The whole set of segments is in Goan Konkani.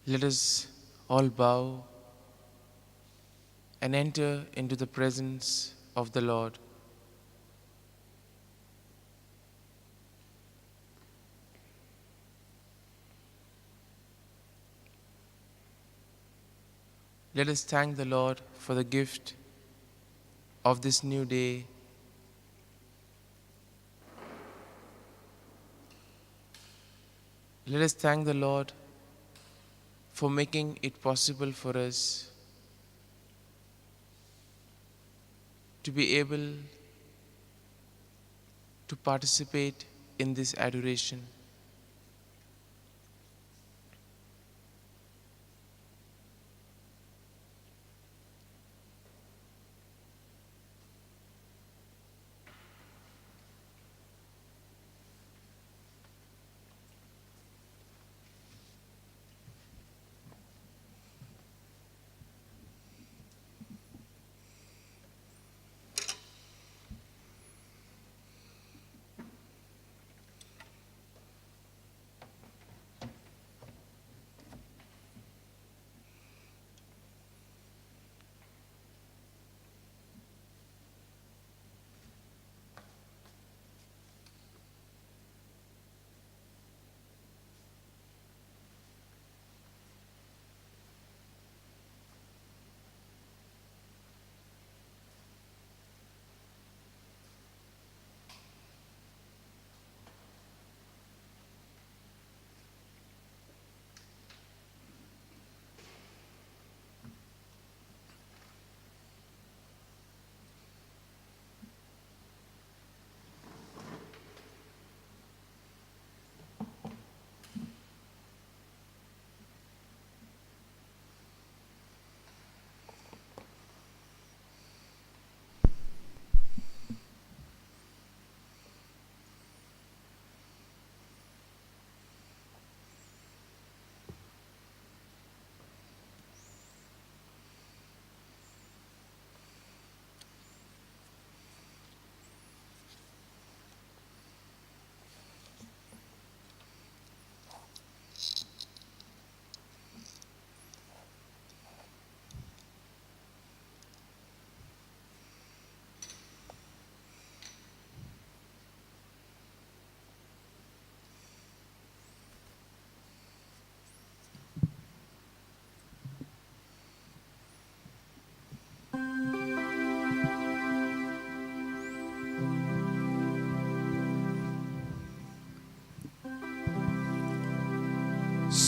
Let us all bow and enter into the presence of the Lord. Let us thank the Lord for the gift of this new day. Let us thank the Lord for making it possible for us to be able to participate in this adoration.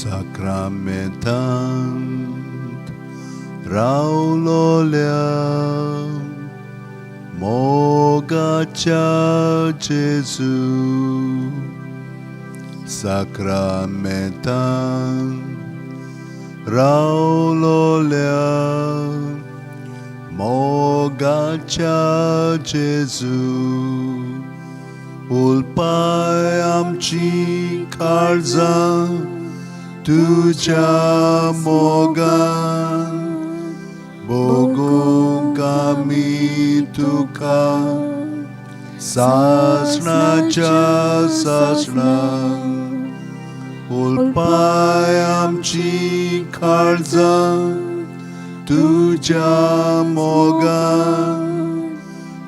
Sacramentant रावलोल्या मोगाच्या जेजू, साक्रामेंतांत रावलोल्या मोगाच्या जेजू, उलपाय आमची काळजां तुझ्या मोगान, भोगूंक आमी तुका सासणाच्या सासणाक, उलपाय आमची काळजां तुझ्या मोगान,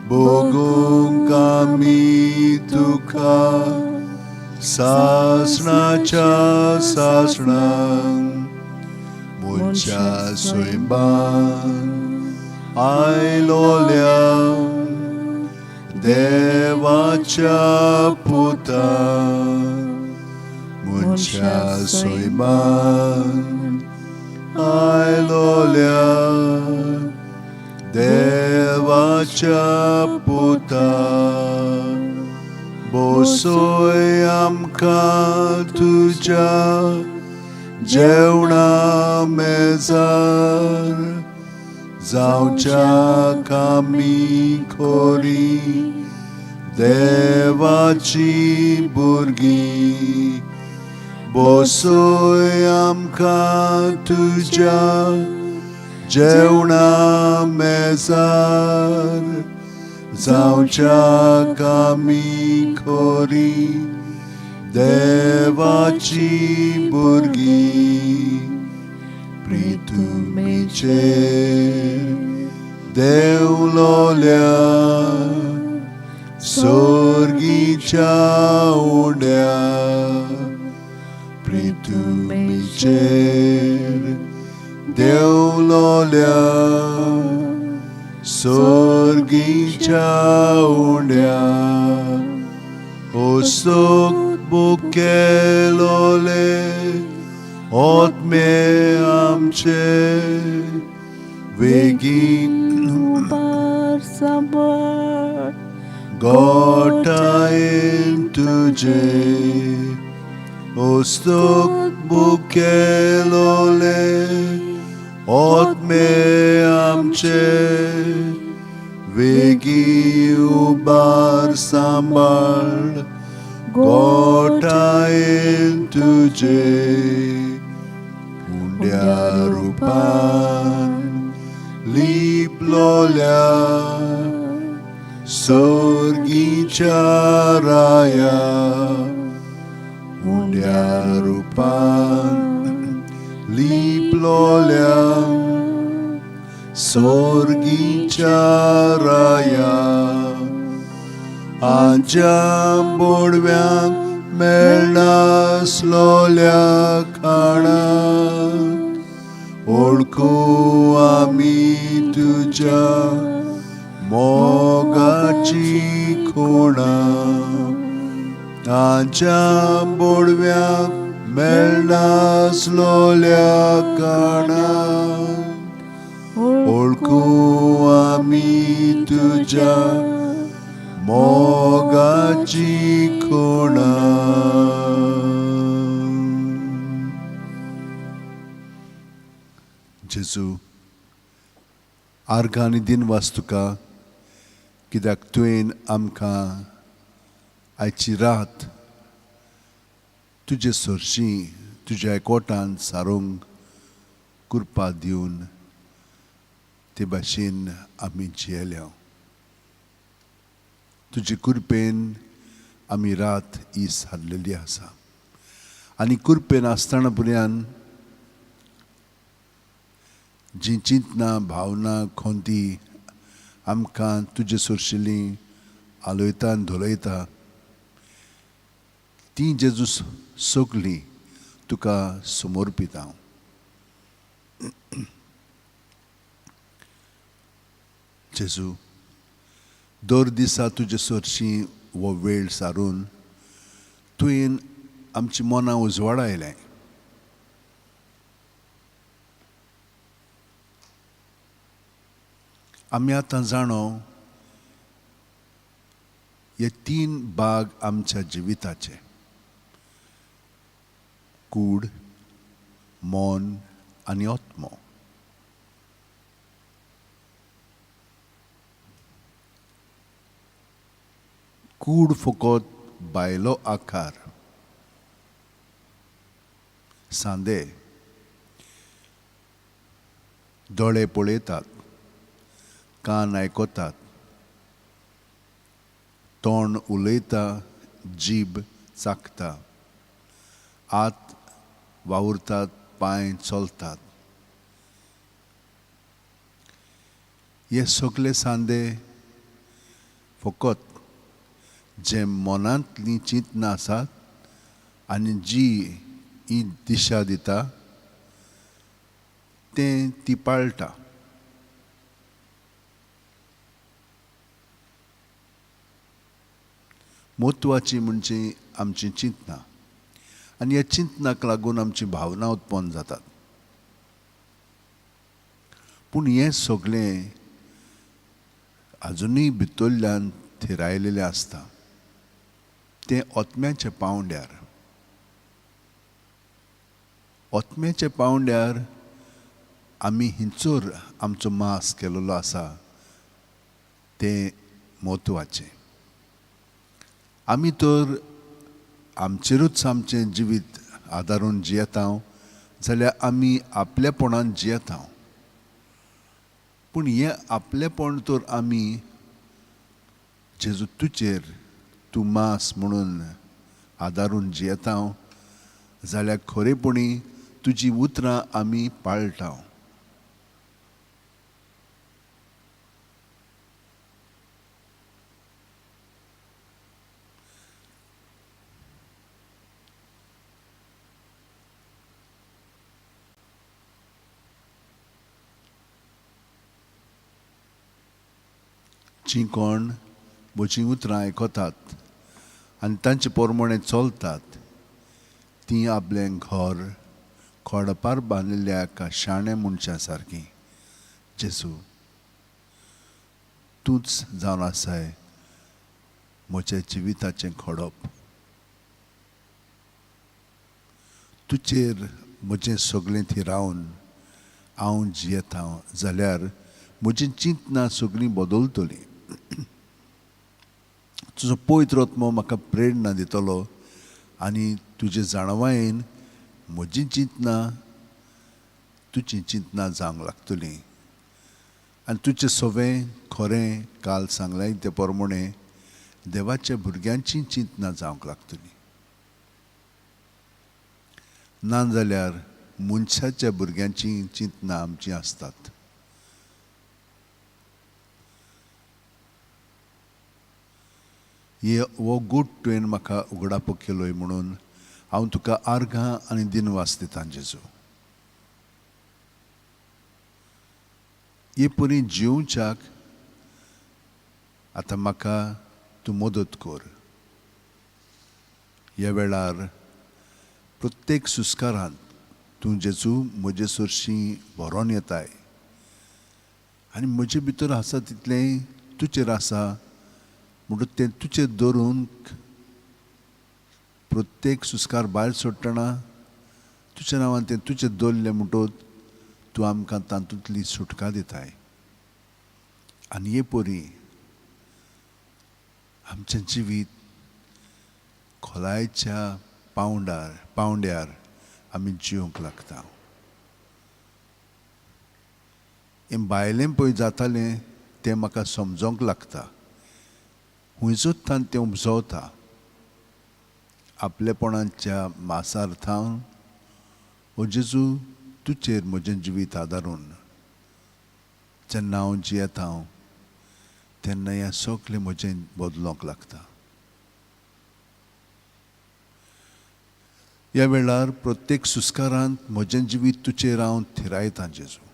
भोगूंक आमी तुका सासणाच्या सासणाक. मनशा सैमान आयलोल्या देवाच्या पुता, मनशा सैमान आयलोल्या देवाच्या पुता, बसय आमकां तुज्या जेवणा मेजार, जावच्याक आमी खोरी देवाची भुरगीं, बसय आमकां तुज्या जेवणा मेजार, जावच्याक आमी खोरी देवाची भुरगीं. पृथ्वीचेर देंवलोल्या सोर्गीच्या उंड्या पृथ्वीचेर देंवलोल्या सोर्गीच्या उंड्या ओसोक बुकेलोले ओतमे आमचे वेगीन उबार सांबाळ गोठायेन तुजे ओस्तोक बुकेलोले ओतमे आमचे वेगी उबार सांबाळ गोठायेन तुजे उंड्या रुपान लिपलोल्या सोर्गीच्या राया उंड्या रुपान लिपलोल्या सोर्गीच्या राया आज्या बोडव्यांक मेळनासलोल्या खाणाक ओळखू आमी तुज्या मोगाची खुणा आज्या बोडव्यांक मेळनासलोल्या खाणाक ओळखू आमी तुज्या मोगाची खुणा. जेजू, आर्गां आनी दिनवास तुका कित्याक तुवें आमकां आयची रात तुजे सरशी तुज्या एकवटान सारूंक कृपा दिवन ते भाशेन आमी जियेल्या. तुजे कृपेन आमी रात ही सारलेली आसा आनी कृपेन आसतना पुर्यान जी चिंतना भावना खोंती आमकां तुजे सरशिल्ली आलयता आनी धोलयता ती जेजू सगळीं तुका समर्पीत हांव. जेजू, दर दिसा तुजे सरशी हो वेळ सारून तुवें आमची मनां उजवाडायलें. आमी आतां जाणो हे तीन भाग आमच्या जिविताचे, कूड, मन आनी आत्मो. कूड फकत भायलो आकार, सांदे, दोळे पळयतात, कान आयकतात, तोंड उलयता, जीब चाखता, हात वावुरतात, पांय चलतात. हे सगळे सांदे फकत जे मनांतलीं चिंतनां आसात आनी जी ही दिशा दिता तें ती पाळटा. म्हत्वाची म्हणजे आमची चिंतनां आनी ह्या चिंतनाक लागून आमची भावना उत्पन्न जातात. पूण हें सगळें आजुनूय भितरल्यान थिरायलेलें आसता, तें आत्म्याच्या पांवड्यार. आत्म्याच्या पांवड्यार आमी हिंचोर आमचो मास केलेलो आसा तें म्हत्वाचें. आमी तर आमचेरूच आमचें जिवीत आदारून जियेता जाल्यार आमी आपलेपणान जियेता. पूण हें आपलेपण तर आमी जेजू तुजेर तूं मास म्हणून आदारून जियेता जाल्यार खरेपणी तुजी उतरां आमी पाळटा. जीं कोण म्हजीं उतरां आयकतात आनी तांचे पोरमोणे चलतात तीं आपलें घर खडपार बांदिल्ल्या एका शाण्या मनशा सारकीं. जेजू, तूंच जावन आसाय म्हज्या जिविताचें खडप. तुजेर म्हजें सगळें थिरावन हांव जियेता जाल्यार म्हजी चिंतनां सगळीं बदलतलीं. तुजो पवित्र आत्मो म्हाका प्रेरणा दितलो आनी तुजे जाणवायेन म्हजी चिंतनां तुजी चिंतनां जावंक लागतलीं आनी तुजें सवें खरें काल सांगलें ते प्रमाणें देवाच्या भुरग्यांची चिंतनां जावंक लागतलीं. ना जाल्यार मनशाच्या भुरग्यांची चिंतनां आमचीं आसतात. हे हो गूट तुवें म्हाका उगडापो केलोय म्हणून हांव तुका आर्गां आनी दिनवास दितां जेजू. हे परी जिवच्याक आतां म्हाका तूं मदत कर. ह्या वेळार प्रत्येक सुस्कारांत तूं जेजू म्हजे सरशीं भरोन येताय आनी म्हजे भितर आसा तितलें तुजेर आसा म्हणटूच तें तुजेर दवरून प्रत्येक सुस्कार भायर सोडटना तुज्या नांवान तें तुजेर दवरलें म्हणटूच तूं आमकां तातूंतली सुटका दिताय. आनी हे परी आमचें जिवीत खोलायेच्या पावंड्यार आमी जिवंक लागता. हें भायलें पळय जातालें तें म्हाका समजोंक लागता. हुंयचोच तें उपजवता आपलेपणाच्या मासार थावन. ओ जेजू, तुजेर म्हजें जिवीत आदारून जेन्ना हांव जियेता तेन्ना हें सगळें म्हजें बदलोंक लागता. ह्या वेळार प्रत्येक सुस्कारांत म्हजें जिवीत तुजेर हांव थिरायतां जेजू.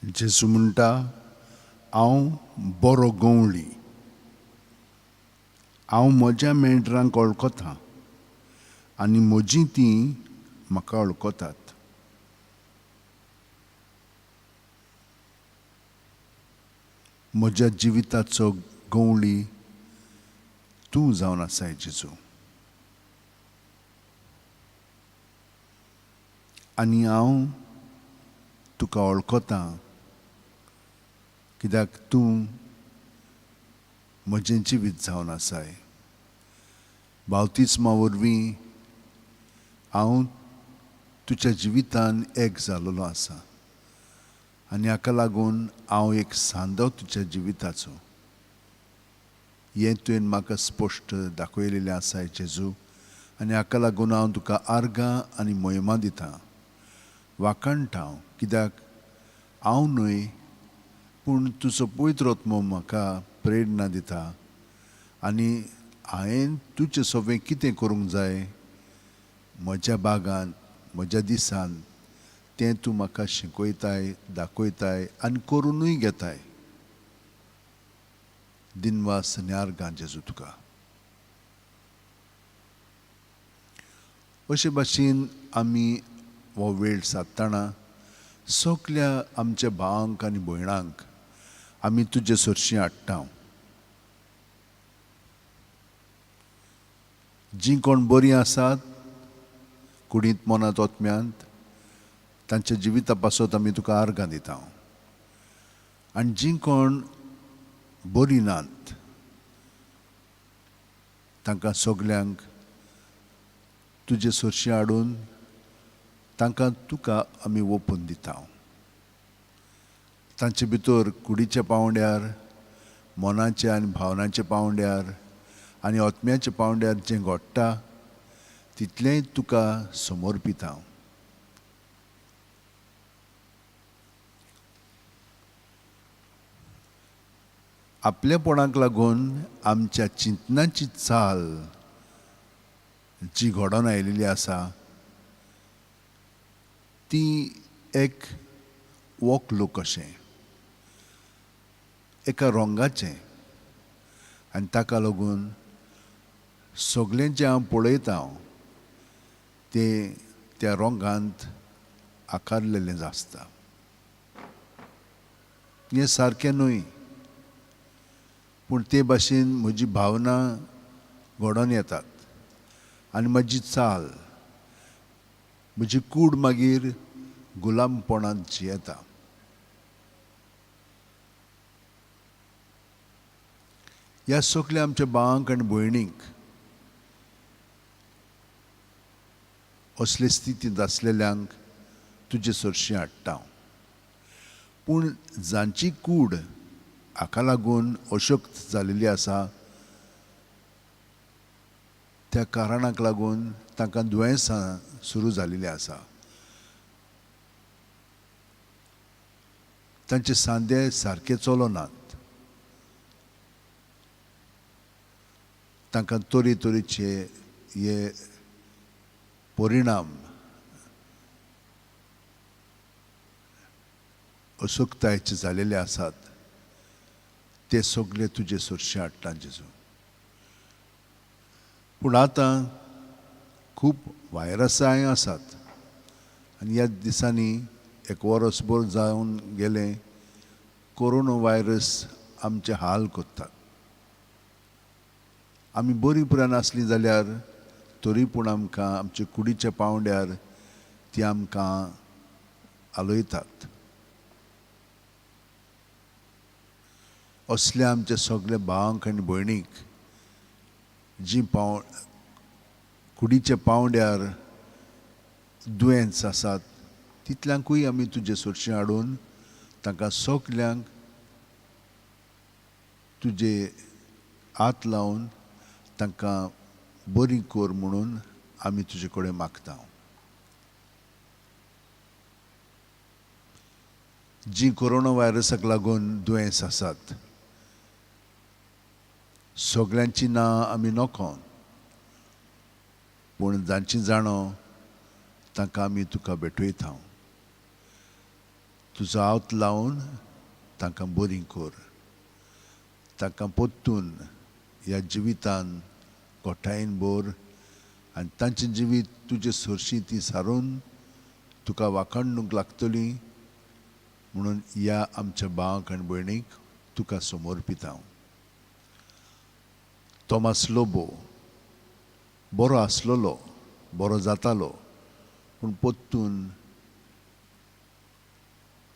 जेजू म्हणटा, हांव बरो गवळी, हांव म्हज्या मेंढरांक वळखता आनी म्हजीं तीं म्हाका वळखतात. म्हज्या जिविताचो गवळी तूं जावन आसाय जेजू. आनी हांव तुका वळखता कित्याक तूं म्हजें जिवीत जावन आसाय. बावतिस्मा वरवीं हांव तुज्या जिवितान एक जाल्लो आसा आनी हाका लागून हांव एक सांदो तुज्या जिविताचो. हें तुवें म्हाका स्पश्ट दाखयलेलें आसाय जेजू आनी हाका लागून हांव तुका आर्गां आनी मोहिमा दितां. वाखाणटा हांव कित्याक हांव न्हय पूण तुजो पवित्र आत्मो म्हाका प्रेरणा दिता आनी हांवें तुजें सगळें कितें करूंक जाय म्हज्या बागांत म्हज्या दिसान तें तूं म्हाका शिकयताय, दाखयताय आनी करुनूय घेताय. दिनवास आनी आर्गां जेजू तुका. अशे भाशेन आमी हो वेळ सादतना सगल्या आमच्या भावांक आनी भयणांक आमी तुजे सरशीं हाडटा. जीं कोण बरीं आसात कुडींत, मनांत, आत्म्यांत, तांच्या जिविता पासत आमी तुका आर्गां दिता. आनी जीं कोण बरीं नात तांकां सगल्यांक तुजे सरशीं हाडून तांकां तुका आमी ओपून दिता. तांचे भितर कुडीच्या पांवड्यार, मनाच्या आनी भावनांच्या पांवड्यार आनी आत्म्याच्या पांवड्यार जें घडटा तितलेंय तुका समर्पिता. आपलेपणाक लागून आमच्या चिंतनाची चाल जी घडोवन आयिल्ली आसा ती एक वोकलो कशें, एका रंगाचें, आनी ताका लागून सगळें जें हांव पळयता तें त्या रंगांत आकारलेलें आसता. हें सारकें न्हय, पूण ते भाशेन म्हजी भावना घडोवन येतात आनी म्हजी चाल, म्हजी कूड मागीर गुलामपणांत जियेता. ह्या सगल्या आमच्या भावांक आनी भयणींक असले स्थितींत आसलेल्यांक तुजे सरशीं हाडटा. पूण जांची कूड हाका लागून अशक्त जालेली आसा त्या कारणाक लागून तांकां दुयेंसां सुरू जालेलीं आसा. तांचे सांदे सारके चलनात, तांकां तरेतरेचे हे परिणाम असक्तायेचे जालेले आसात. ते सगळे तुजे सरशीं हाडटा जेजू. पूण आतां खूब व्हायरसांय आसात आनी ह्या दिसांनी एक वरसभर जावन गेलें कोरोना व्हायरस आमचे हाल करतात. आमी बरी पुराय आसली जाल्यार तरी पूण आमकां आमच्या कुडीच्या पांवड्यार ती आमकां आलयतात. असल्या आमच्या सगल्या भावांक आनी भयणीक जी कुडीच्या पांवड्यार दुयेंस आसात तितल्यांकूय आमी तुजे सरशीं हाडून तांकां सगल्यांक तुजे हात लावन तांकां बरी कर म्हणून आमी तुजे कडेन मागता. जी कोरोना व्हायरसाक लागून दुयेंस आसात सगल्यांची नांव आमी नको, पूण जांची जाणो तांकां आमी तुका भेटयता. तुजो हात लावन तांकां बरी कर, तांकां परतून ह्या जिवितान गोठायेन भर आनी तांचें जिवीत तुजे सरशीं ती सारून तुका वाखाणूंक लागतली म्हणून ह्या आमच्या भावांक आनी भयणीक तुका समर्पिता. तोमास लोबो बरो आसलेलो, बरो जातालो, पूण परतून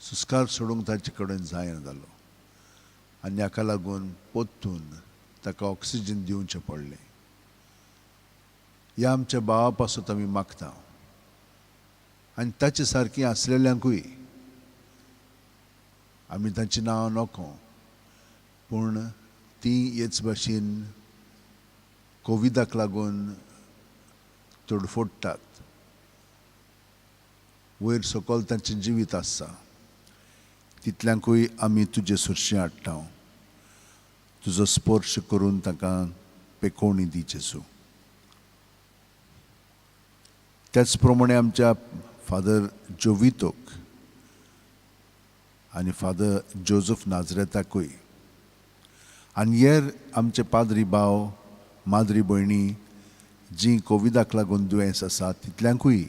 सुस्कार सोडूंक ताचे कडेन जायना जालो आनी हाका लागून परतून ताका ऑक्सिजन दिवचें पडलें. ह्या आमच्या भावा पासत आमी मागता आनी ताचे सारकीं आसलेल्यांकूय आमी तांचीं नांवां नको, पूण ती हेच भाशेन कोविडाक लागून तडफडटात. वयर सकयल तांचें जिवीत आसा तितल्यांकूय आमी तुजे सरशीं हाडटा. तुजो स्पर्श करून तांकां पेकोवणी दी जेजू. त्याच प्रमाणे आमच्या फादर जोवितोक आनी फादर जोजफ नाजरेताकूय आनी हेर आमचे पाद्री भाव माद्री भयणी जी कोविडाक लागून दुयेंस आसा तितल्यांकूय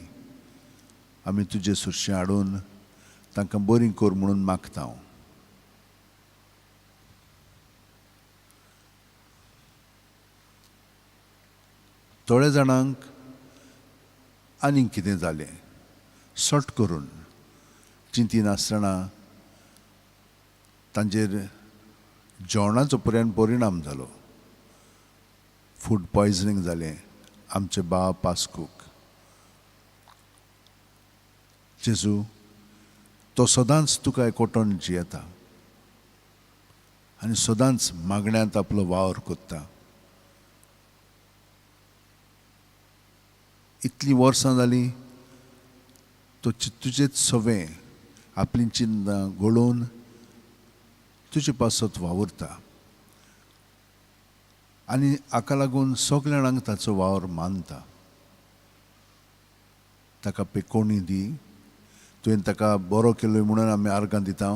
आमी तुजे सुरशें हाडून तांकां बरी कर म्हणून मागता. थोड्या जाणांक आनीक कितें जालें सट करून चिंतिनासतना तांचेर जेवणाचो पर्यंत परिणाम जालो. फूड पॉयजनींग जालें आमचे बाब पास्कूक. जेजू तो सदांच तुका एकवटून जियेता आनी सदांच मागण्यांत आपलो वावर करता. इतलीं वर्सां जालीं तो तुजेच सवें आपलीं चिन्नां घडोवन तुजे पासत वावुरता आनी हाका लागून सगल्या जाणांक ताचो वावर मानता. ताका पेकोणी दी, तुवें ताका बरो केलो म्हणून आमी आर्गां दिता,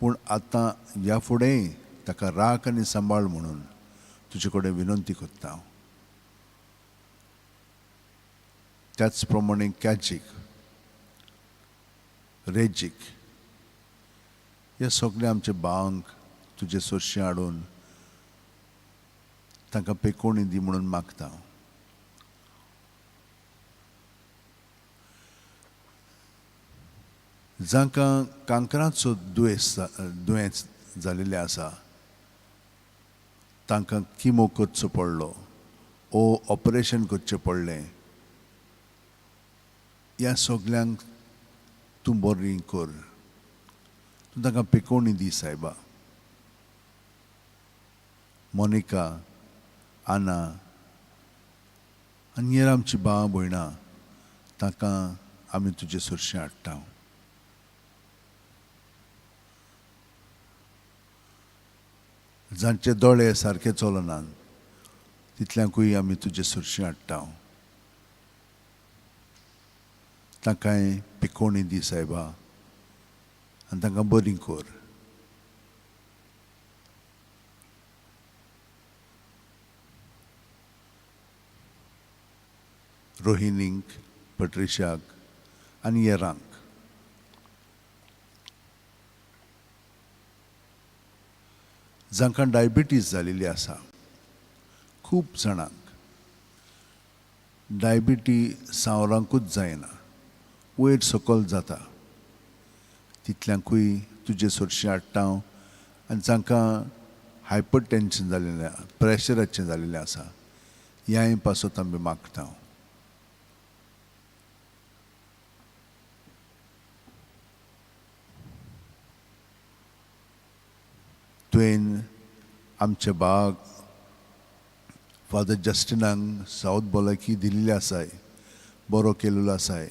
पूण आतां ह्या फुडें ताका राख आनी सांबाळ म्हणून तुजे कडेन विनंती करता. त्याच प्रमाणे कॅजीक, रेजीक ह्या सगळे आमचे भावांक तुजे सोरशें हाडून तांकां पेकोणी दी म्हणून मागता. जांकां कांक्राचो दुयेंस जाल्लें आसा तांकां किमो करचो पडलो ओ ऑपरेशन करचें पडलें, ह्या सगल्यांक तूं बरी कर, तूं तांकां पेकोणी दी सायबा. मोनिका, आना आनी हेर आमची भाव भयणां तांकां आमी तुजे सरशें हाडटा. जांचे दोळे सारके चलनात तितल्यांकूय आमी तुजे सरशें हाडटा. तांकांय पिकोणी दी सायबा आनी तांकां बरी कर. रोहिणीक, पट्रिशाक आनी हेरांक. जांकां डायबिटीज जाल्ली आसा खूब जाणांक डायबिटी सांवरांकूच जायना, वयर सकयल जाता, तितल्यांकूय तुजे सरशें हाडटा. आनी जांकां हायपर टेंशन जाल्लें, प्रेशराचें जाल्लें आसा ह्याय पासत आमी मागता. तुवें आमचे बाग फादर जस्टिनाक सावथ भलायकी दिल्ली आसाय, बरो केल्लो आसाय,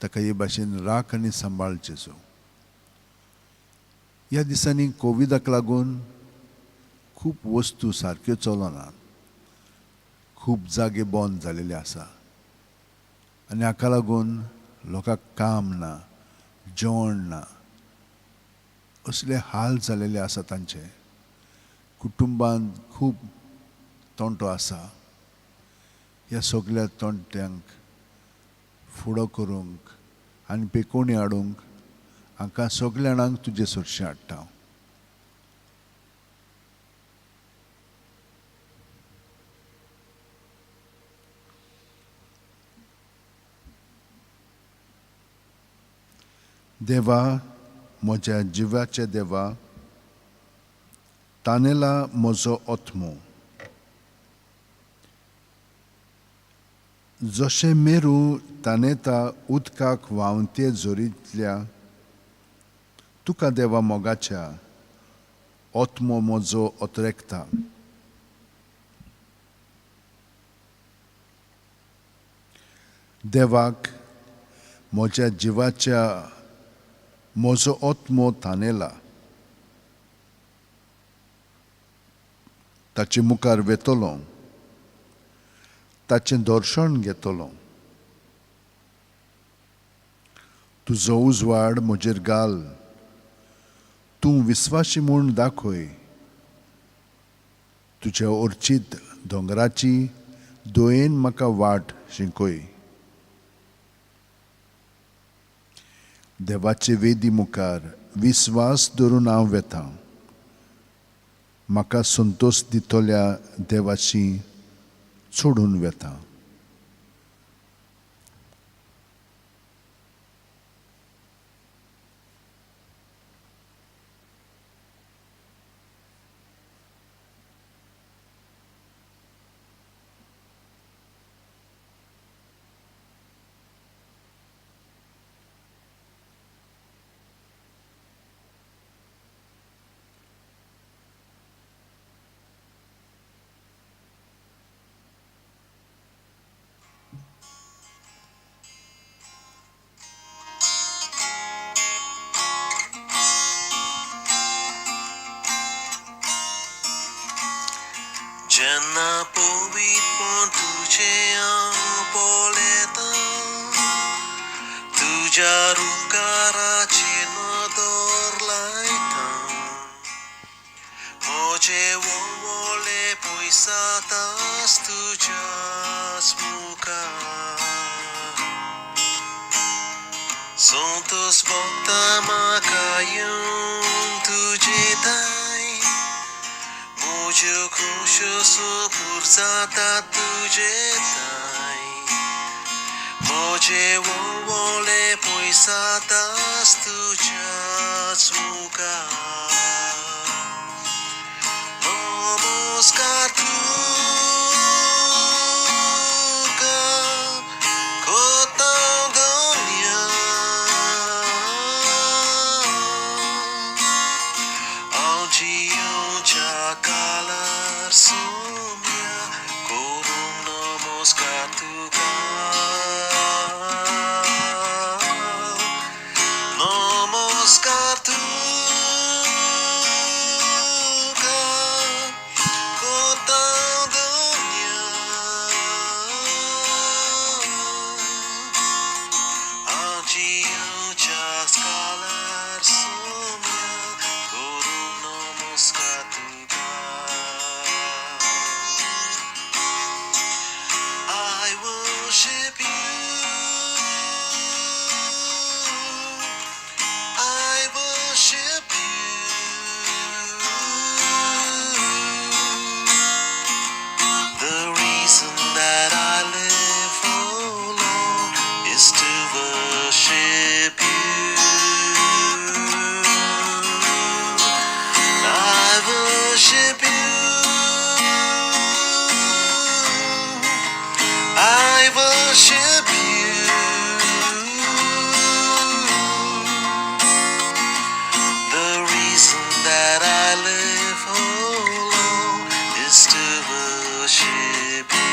ताका हे भाशेन राख आनी सांबाळ जेजू. ह्या दिसांनी कोविडाक लागून खूब वस्तू सारक्यो चलना, खूब जागे बंद जाल्ले आसा आनी हाका लागून लोकांक काम ना, जेवण ना, असले हाल जाल्ले आसा तांचे. कुटुंबांत खूब तोंटो आसा. ह्या सगल्या तोंट्यांक फुडो करूंक आनी पेकोणी हाडूंक हांकां सगल्या जाणांक तुजे सरशें हाडटा. देवा, म्हज्या जिवाचे देवा, तानेला म्हजो आत्मो, जशें मेरू तानेता उदकाक व्हांवते झरींतल्या, तुका देवा मोगाच्या आत्मो म्हजो अत्रेकता. देवाक म्हज्या जिवाच्या म्हजो आत्मो तानेला, ताचे मुखार वेतलो, ताचें दर्शन घेतलो. तुजो उजवाड म्हजेर घाल, तूं विस्वाशी म्हूण दाखय। तुज्या अर्चीत दोंगराची दयेन म्हाका वाट शिकय। देवाचे वेदी मुखार विस्वास धरून हांव वेता, म्हाका संतोश दितल्या देवाशी चडून वेता। जेन्ना पवित्रपण तुजें हांव पळयतां, तुज्या उपकाराचेर नदर लायतां, म्हजें व्हडलें पयसातास तुज्याच मुखार। संतोष भोगता म्हाका येवन तुजे दाय, म्हज्यो खुश्यो सुपूर जाता तुजे दाय, म्हजें व्हडलें पयसातास तुज्याच मुखार। नमस्कार तुका कोता दुनिया, हांव जियोच्या काळार सोम्या करूंक नमस्कार तुका। नमस्कार तुका कोता दुनिया, हांव जियोच्या काळार सोम्या करूंक नमस्कार तुका। I worship you, I worship you. The reason that I live, oh Lord, is to worship you. I worship you, I worship you. The reason that I live, oh Lord, is to worship you.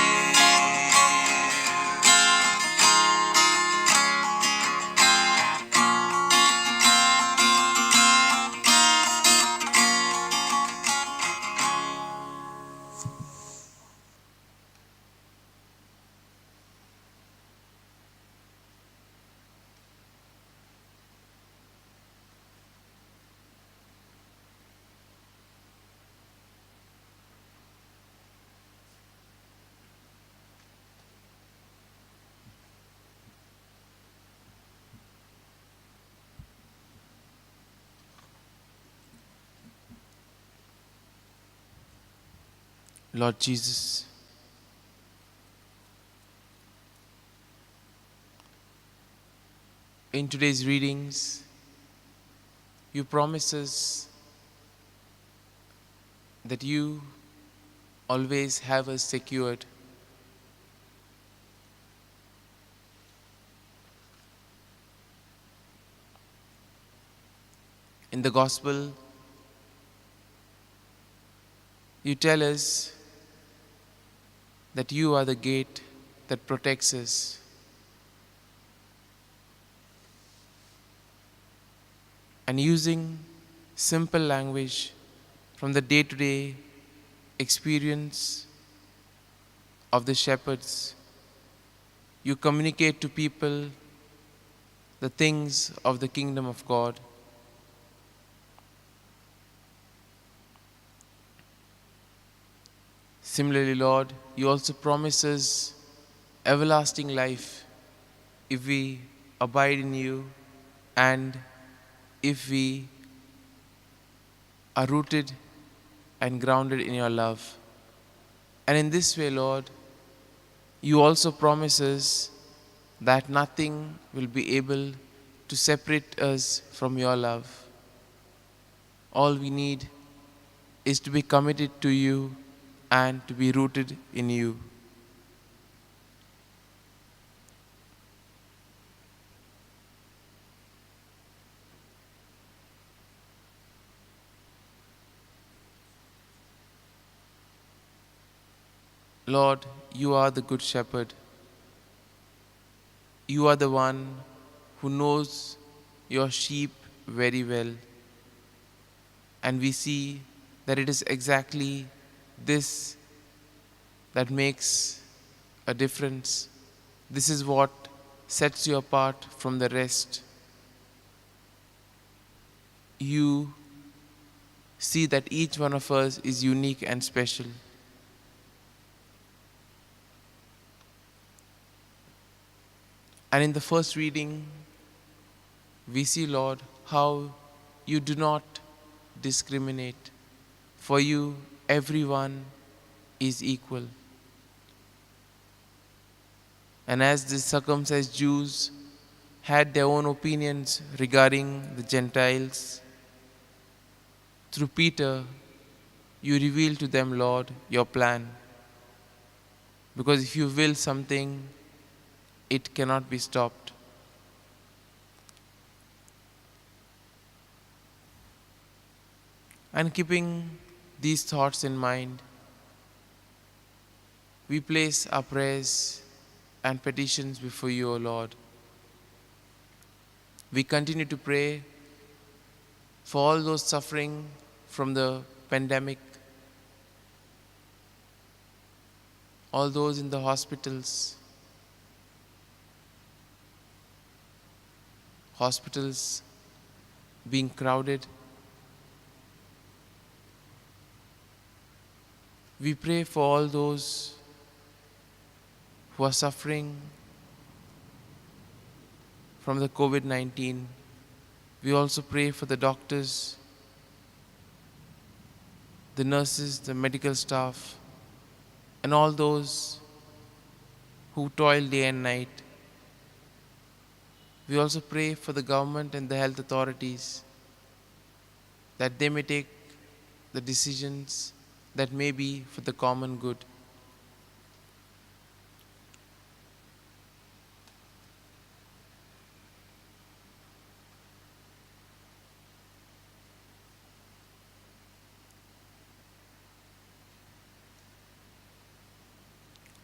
Lord Jesus, in today's readings, you promise us that you always have us secured. In the Gospel, you tell us that you are the gate that protects us. And using simple language from the day-to-day experience of the shepherds, you communicate to people the things of the kingdom of God. Similarly, Lord, you also promise us everlasting life if we abide in you and if we are rooted and grounded in your love. And in this way, Lord, you also promise us that nothing will be able to separate us from your love. All we need is to be committed to you and to be rooted in you. Lord, you are the good shepherd. You are the one who knows your sheep very well. And we see that it is exactly this that makes a difference. This is what sets you apart from the rest. You see that each one of us is unique and special. And in the first reading, we see, Lord, how you do not discriminate. For you, everyone is equal. And as the circumcised Jews had their own opinions regarding the Gentiles, through Peter, you reveal to them, Lord, your plan. Because if you will something, it cannot be stopped. And keeping these thoughts in mind, we place our prayers and petitions before you, O Lord. We continue to pray for all those suffering from the pandemic, all those in the hospitals, hospitals being crowded. We pray for all those who are suffering from the COVID-19. We also pray for the doctors, the nurses, the medical staff, and all those who toil day and night. We also pray for the government and the health authorities that they may take the decisions that may be for the common good.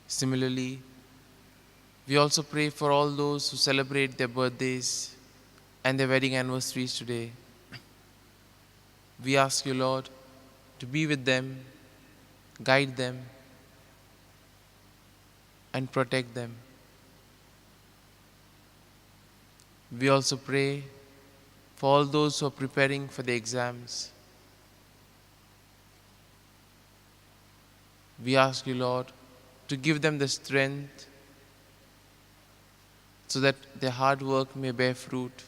Similarly, we also pray for all those who celebrate their birthdays and their wedding anniversaries today. We ask you, Lord, to be with them, guide them, and protect them. We also pray for all those who are preparing for the exams. We ask you, Lord, to give them the strength so that their hard work may bear fruit,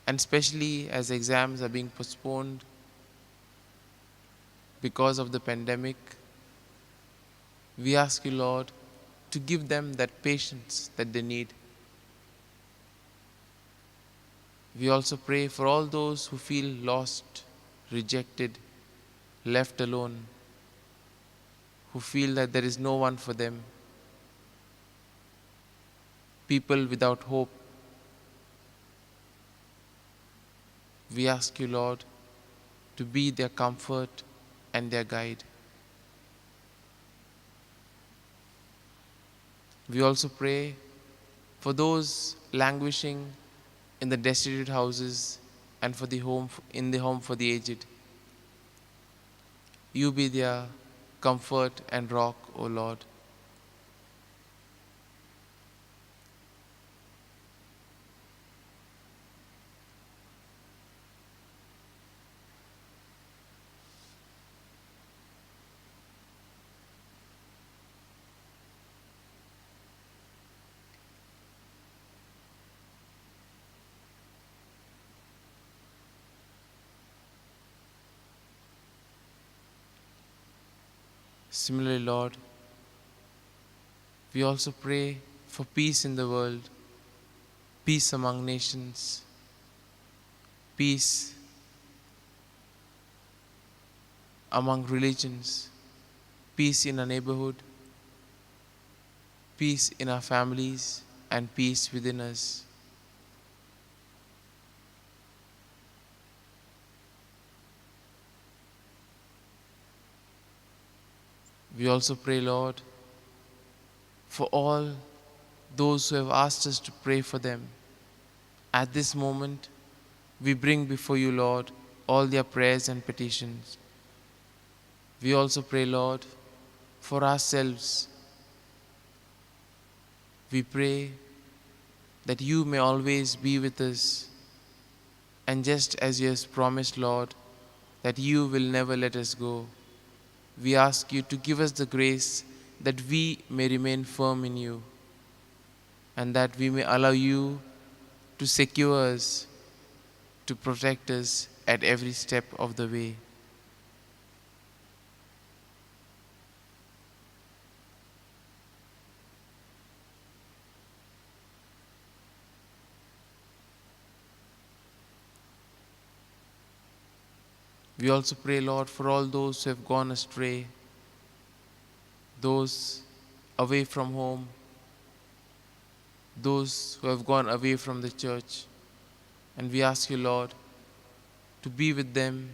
and especially as exams are being postponed because of the pandemic, we ask you, Lord, to give them that patience that they need. We also pray for all those who feel lost, rejected, left alone, who feel that there is no one for them, people without hope. We ask you, Lord, to be their comfort and their guide. We also pray for those languishing in the destitute houses and for the home in the home for the aged. You be their comfort and rock, O Lord. Similarly, Lord, we also pray for peace in the world, peace among nations, peace among religions, peace in our neighborhood, peace in our families, and peace within us. We also pray, Lord, for all those who have asked us to pray for them. At this moment, we bring before you, Lord, all their prayers and petitions. We also pray, Lord, for ourselves. We pray that you may always be with us, and just as you have promised, Lord, that you will never let us go. We ask you to give us the grace that we may remain firm in you, and that we may allow you to secure us, to protect us at every step of the way. We also pray, Lord, for all those who have gone astray, those away from home, those who have gone away from the church. And we ask you, Lord, to be with them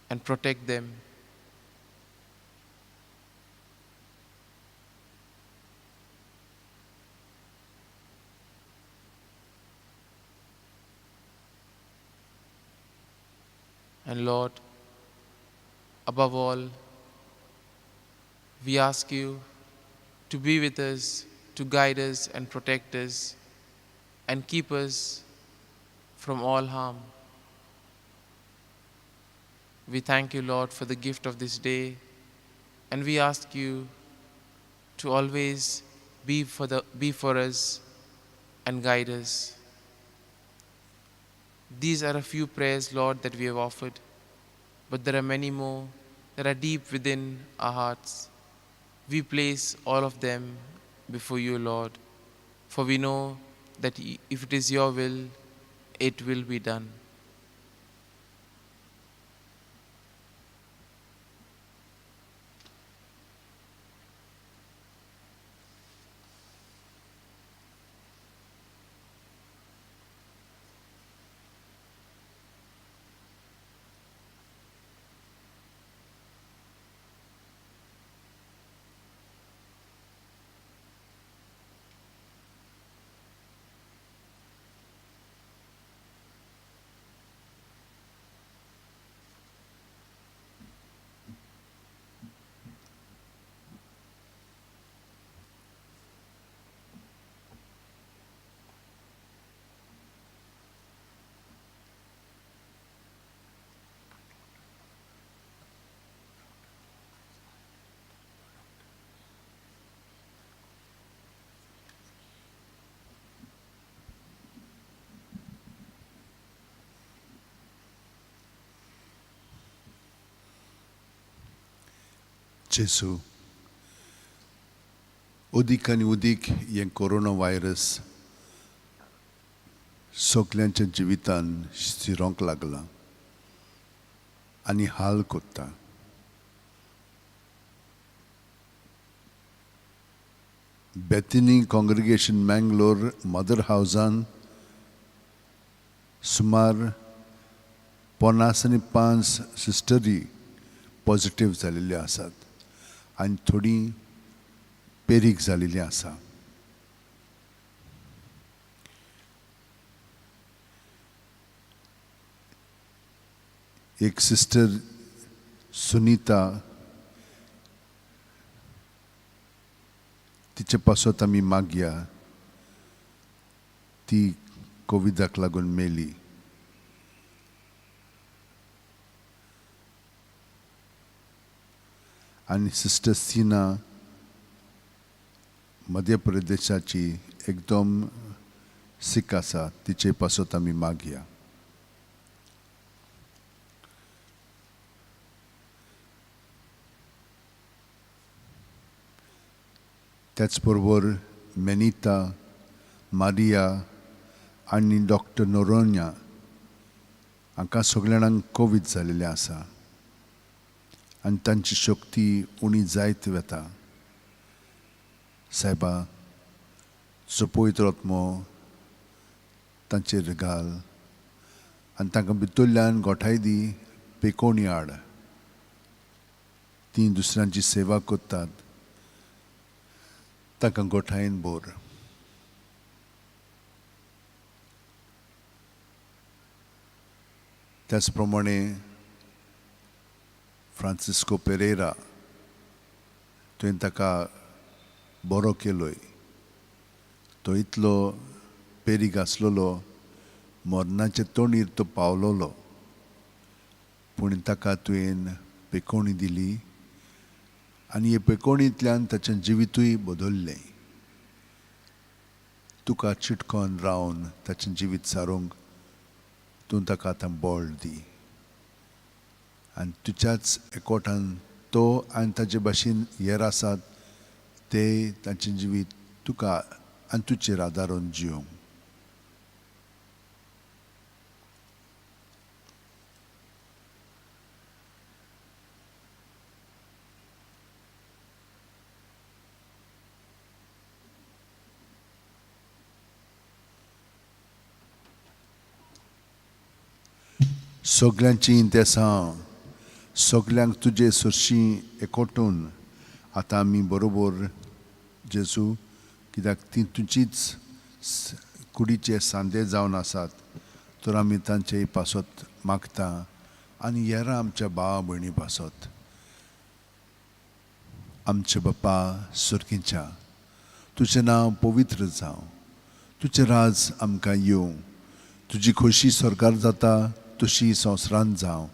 and protect them. And Lord, above all, we ask you to be with us, to guide us and protect us and keep us from all harm. We thank you, Lord, for the gift of this day, and we ask you to always be for us and guide us. These are a few prayers, Lord, that we have offered, but there are many more that are deep within our hearts. We place all of them before you, Lord, for we know that if it is your will, it will be done. जेजू, उदीक आनी उदीक हें कोरोना व्हायरस सगल्यांच्या जिवितान शिरोंक लागलां आनी हाल कोत्ता. बेथिनी काँग्रेगेशन मँगलोर मदर हावजान सुमार 55 सिस्टरी पॉझिटीव जाल्ले आसात आनी थोडी पेरीक जाल्ली आसा. एक सिस्टर सुनीता, तिचे पासत आमी मागया, ती कोविडाक लागून मेली. आनी सिस्टर सीना मध्य प्रदेशाची एकदम सीक आसा, तिचे पासत आमी मागया. त्याच बरोबर मेनिता, मारिया आनी डॉक्टर नोरोन्या हांकां सगळ्या जाणांक कोवीड जाल्लें आसा आनी तांची शक्ती उणी जायत वता. सायबा, तुजो पवित्र आत्मो तांचेर घाल आनी तांकां भितरल्यान गोठाय दी पेकोणी हाड. ती दुसऱ्यांची सेवा करतात, तांकां गोठायेन भर. त्याच प्रमाणे फ्रांसिस्को पेरेरा, तुवें ताका बरो केलोय. तो इतलो पेरीग आसलेलो, मरणाचे तोंडीर तो पावलोलो, पूण ताका तुवें पेकोणी दिली आनी हे पेकोणींतल्यान ताचें जिवितूय बदल्लें. तुका चिटकोन रावन ताचें जिवीत सारूंक तूं ताका आतां बळ दी आनी तुज्याच एकवटान तो आनी ताजे भाशेन हेर आसात ते तांचें जिवीत तुका आनी तुजेर आदारून जिवंक. सगल्यांची इंतेसांव, सगल्यांक तुजे सरशीं एकवटून आतां आमी बरोबर जेजू, कित्याक ती तुजीच कुडीचे सांदे जावन आसात, तर आमी तांचे पासत मागता आनी हेरां आमच्या भावा भयणी पासत. आमचे बापा सर्गीच्या, तुजें नांव पवित्र जावं, तुजें राज आमकां येवं, तुजी खोशी स्वर्गार जाता तशी संवसारांत जावं.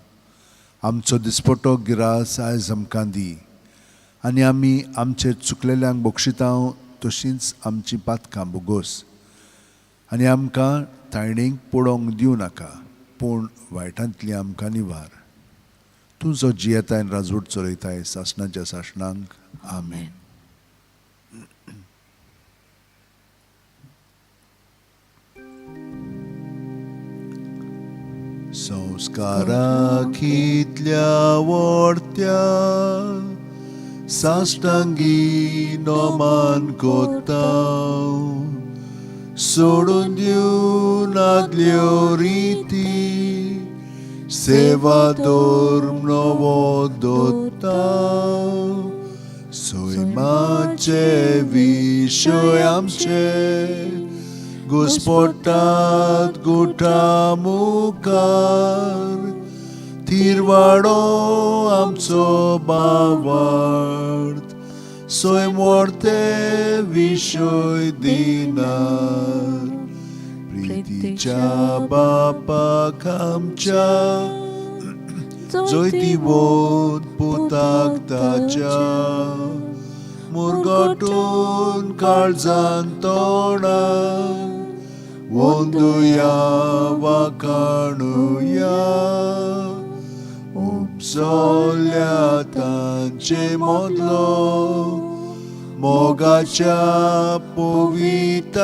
आमचो दिसपटो गिरास आयज आमकां दी आनी आमी आमचे चुकलेल्यांक बक्षितां तशींच आमची पातकां बोगोस आनी आमकां तायणीक पडोवंक दिवं नाका, पूण वायटांतली आमकां निवार. तूं जो जियेताय आनी राजवट चलयताय सासणाच्या सासणांक. आमेन. संस्काराक कितल्या व्हडत्या साश्टांगी नमन कोता, सोडून दिवन आदल्यो रिती, सेवा धर्म नवो दवरता. सैमाचे विशय आमचे घुस्पटात गुटा मुखार, थिरवाडो आमचो बावार्थ, सैम व्हडते विशय दिनार. प्रितीच्या बापाक आमच्या जैतिवंत पुताक ताच्या, मुरगटून काळजान तोंडाक वंदुया वाखाणुया. उपसल्या तांचे मदलो मोगाच्या पवित्र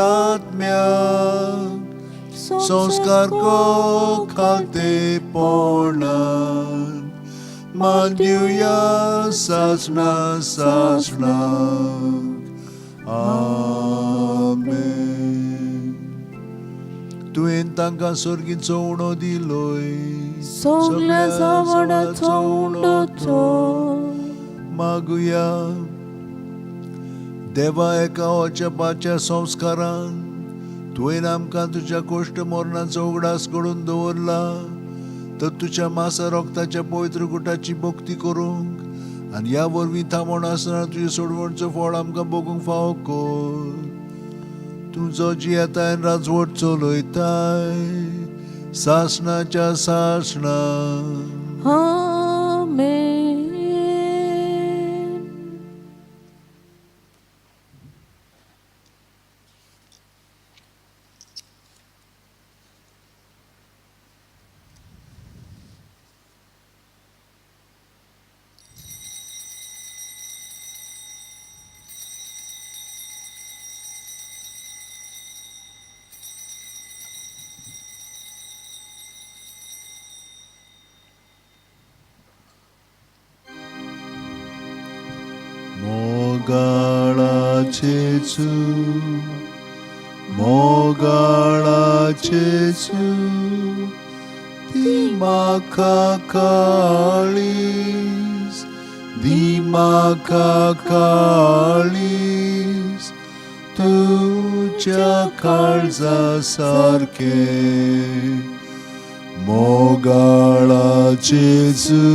संस्कार को खालतेपणान मान दिवया सासणा सासणाक. आमेन. तुवें तांकां सर्गीचो उणो दिलोय, सगल्या जावडाचो उंडो मागुया. देवा, एका अजापाच्या संस्कारान तुवें आमकां तुज्या कोश्ट मरणाचो उगडास घडोवन दवरला, तर तुज्या मासा रोगताच्या पवित्र गुटाची भक्ती करूंक आनी ह्या वरवीं थांबोवन आसतना तुजें सोडवणचो फळ आमकां भोगूंक फावो कर. तूं जो जियेताय राजवट चलयताय सासणाच्या सासणाक. आमेन. मोगाळा जेजू, मोगाळा जेजू, दी म्हाका काळीज, दी म्हाका काळीज तुज्या काळजा सारकें. मोगाळा जेजू,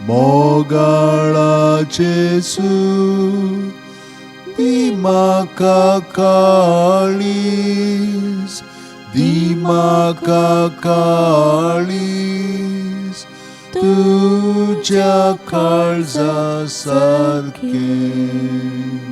मोगाळा जेजू, दी म्हाका काळीज, दी म्हाका काळीज तुज्या काळजा सारकें.